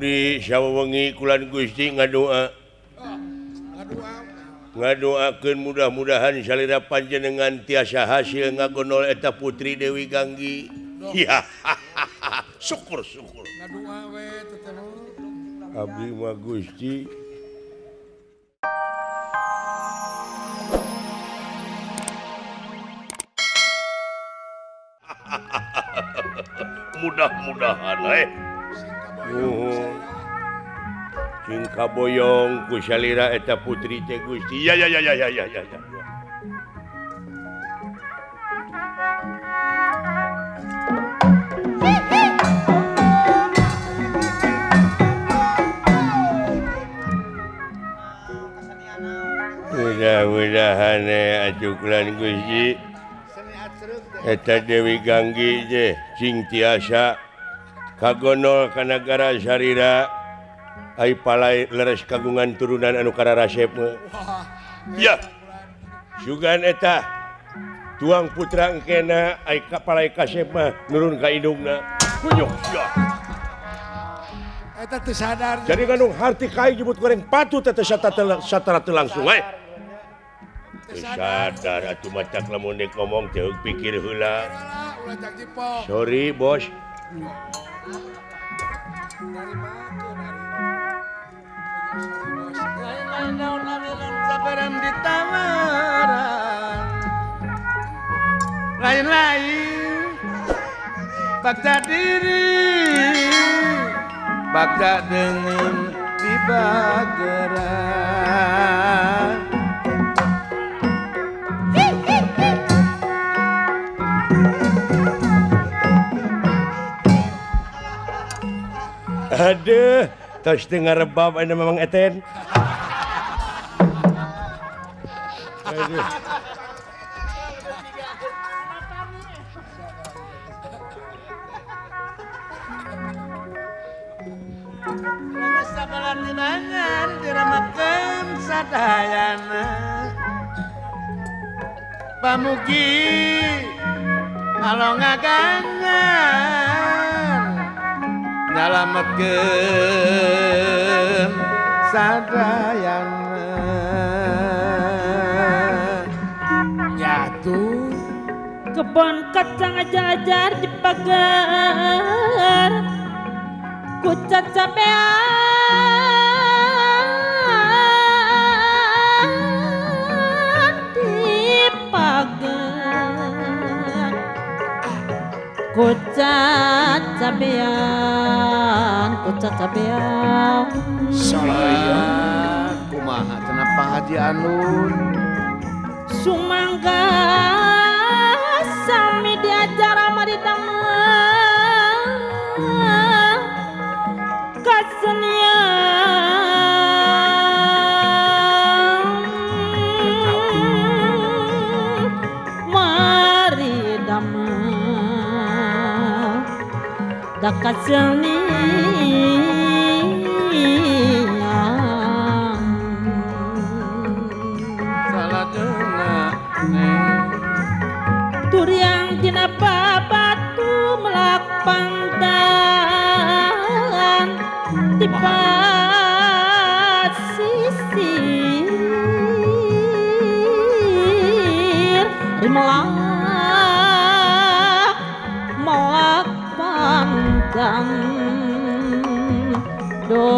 Abdi sawewengi kulan Gusti ngadoa. Ngadoakeun mudah-mudahan salira panjenengan tiasa hasil ngagonol eta putri Dewi Ganggi. Ya. Syukur syukur. Ngadoa we teh. Abdi mah Gusti. Mudah-mudahan Sing kaboyong ku salira eta putri teh Gusti. Ya ya ya ya ya ya ya. Mudah-mudahan acuklan Gusti eta Dewi Ganggi teh sing tiasa kagonol ka nagara sarira ai palai leres kagungan turunan anu kararasep mah. Ya. Sugan eta tuang putra engkena ai palai kasep mah nurun ka indungna. Kunyuk sia. Eta teu sadar. Jadi ngandung harti kai jebut goreng patut teh satara teu langsung we. Teu sadar atuh matak lamun dek ngomong teu pikir heula. Sorry bos. Lain-lain bakta diri bakta dengan di bageran. Aduh, tos teu ngarebab aya memang eten. Aduh. Sadayana pamugi alongagangan nyalametkeun sadayana nyatu kebon kacang ajar-ajar di pagar ku cacabean Kucat cabean, kucat cabean. Salaya kumaha cenah Pak Haji Anun. Sumangga sami diajar amari damel kasenian mari damel kasenian saladena turiang dina batu melak pandan di pasisir melak melak pandan do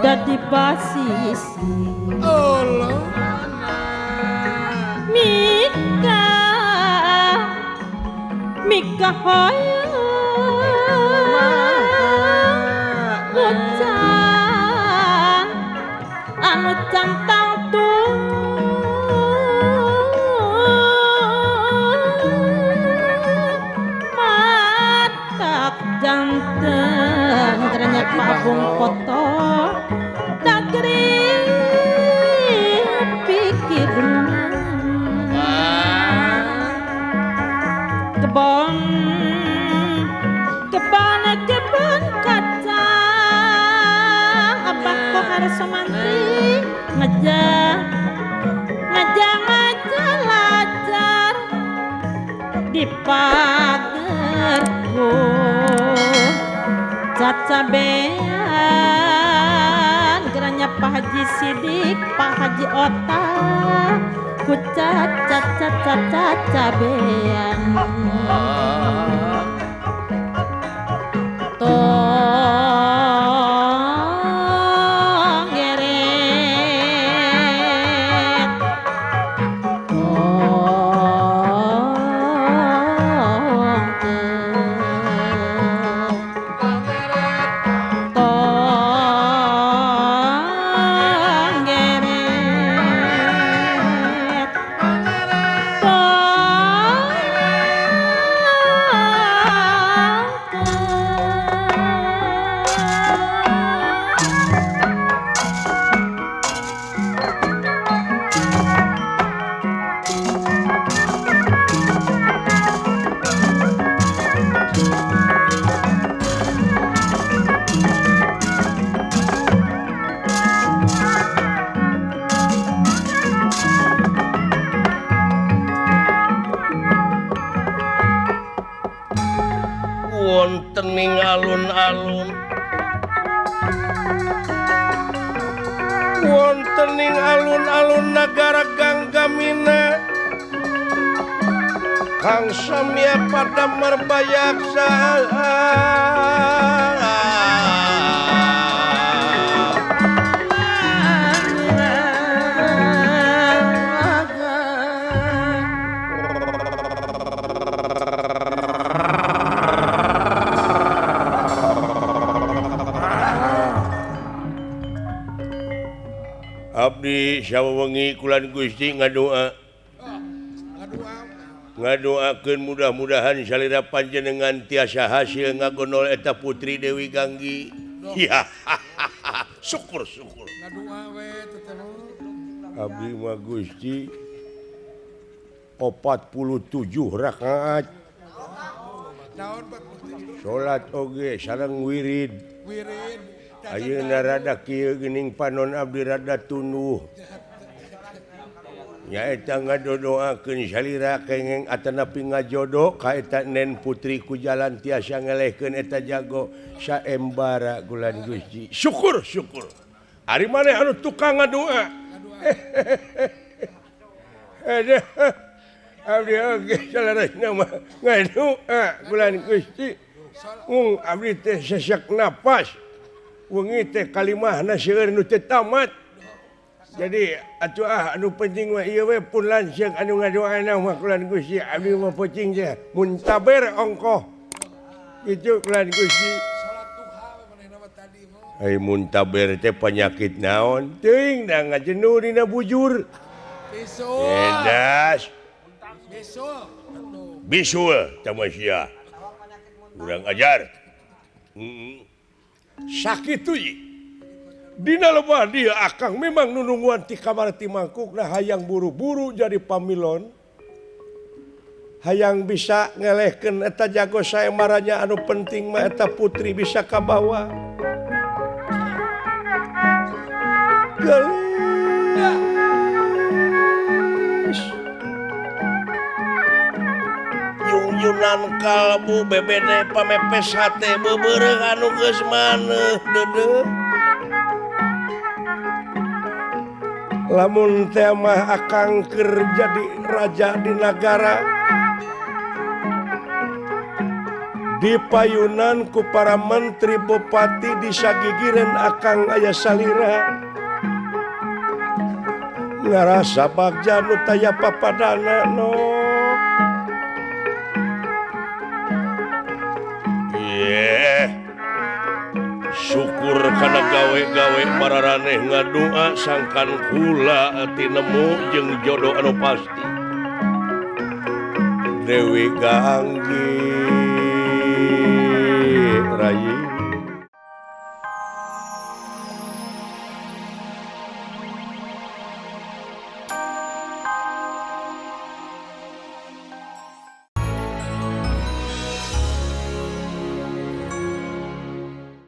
dadi pasisir Allah Mika Mika hoyong hujan anu cantang tuh matak janten kerenyak pabung kotor takri pikir kebon kebon kebon kacang apa kok harus mantri ngejah ngejah ngejah lajar di pagerku Cacabean geranya Pak Haji Sidik Pak Haji Ota ku cacabean tong geret tong tong geret tong. Wonten ing alun-alun, wonten ing alun-alun nagara Ganggamina, Kang Samya pada merbayaksa. Abdi sawengi kulan Gusti ngadoa ngadoakeun mudah-mudahan salira panjenengan tiasa hasil ngagonol eta putri Dewi Ganggi. Ya, syukur syukur. Abdi mah Gusti 47 rakaat. Salat oge sareng wirid. Ayeuna rada kieu geuning panon abdi rada tunduh. Nyaeta ngadodoakeun salira kengeng atanapi ngajodo ka eta nen putri ku jalan tiasa ngelehkeun eta jago saembara gulan Gusti. Syukur syukur. Ari maneh anu tukang ngadoa. Aduh. Abdi oge salarasna mah ngadoa gulan Gusti. Mung abdi teh sesak napas. Wengi teh kalimahna seueur nu teu tamat. Jadi atuh ah anu penting mah ieu we pun lanceuk anu ngadoana mah kulan Gusti abdi mah peuting teh muntaber ongkoh. Kitu kulan Gusti. Salat duha we manehna mah tadi mah. Ai muntaber teh panyakit naon? Teuing da ngajendu dina bujur. Bisul. Edas. Bisul. Bisul tamasia. Urang ajar. Sakit tuh dina lebah dia akang memang nunungguan ti kamar ti mangkukna hayang buru-buru jadi pamilon hayang bisa ngelehkeun eta jago saemaranya anu penting mah eta putri bisa kabawa gelis Junjunan kalbu bebede pamepes hate beubeureuh anu geus maneuh deudeuh. Lamun teh mah akang keur jadi raja di nagara dipayunan ku para menteri bupati disagigireun akang aya salira ngarasa bagja nu taya papadana no. Syukur kana gawe-gawe mararaneh ngadoa sangkan kula tinemu jeung jodoh anu pasti. Dewi Ganggi Rayi.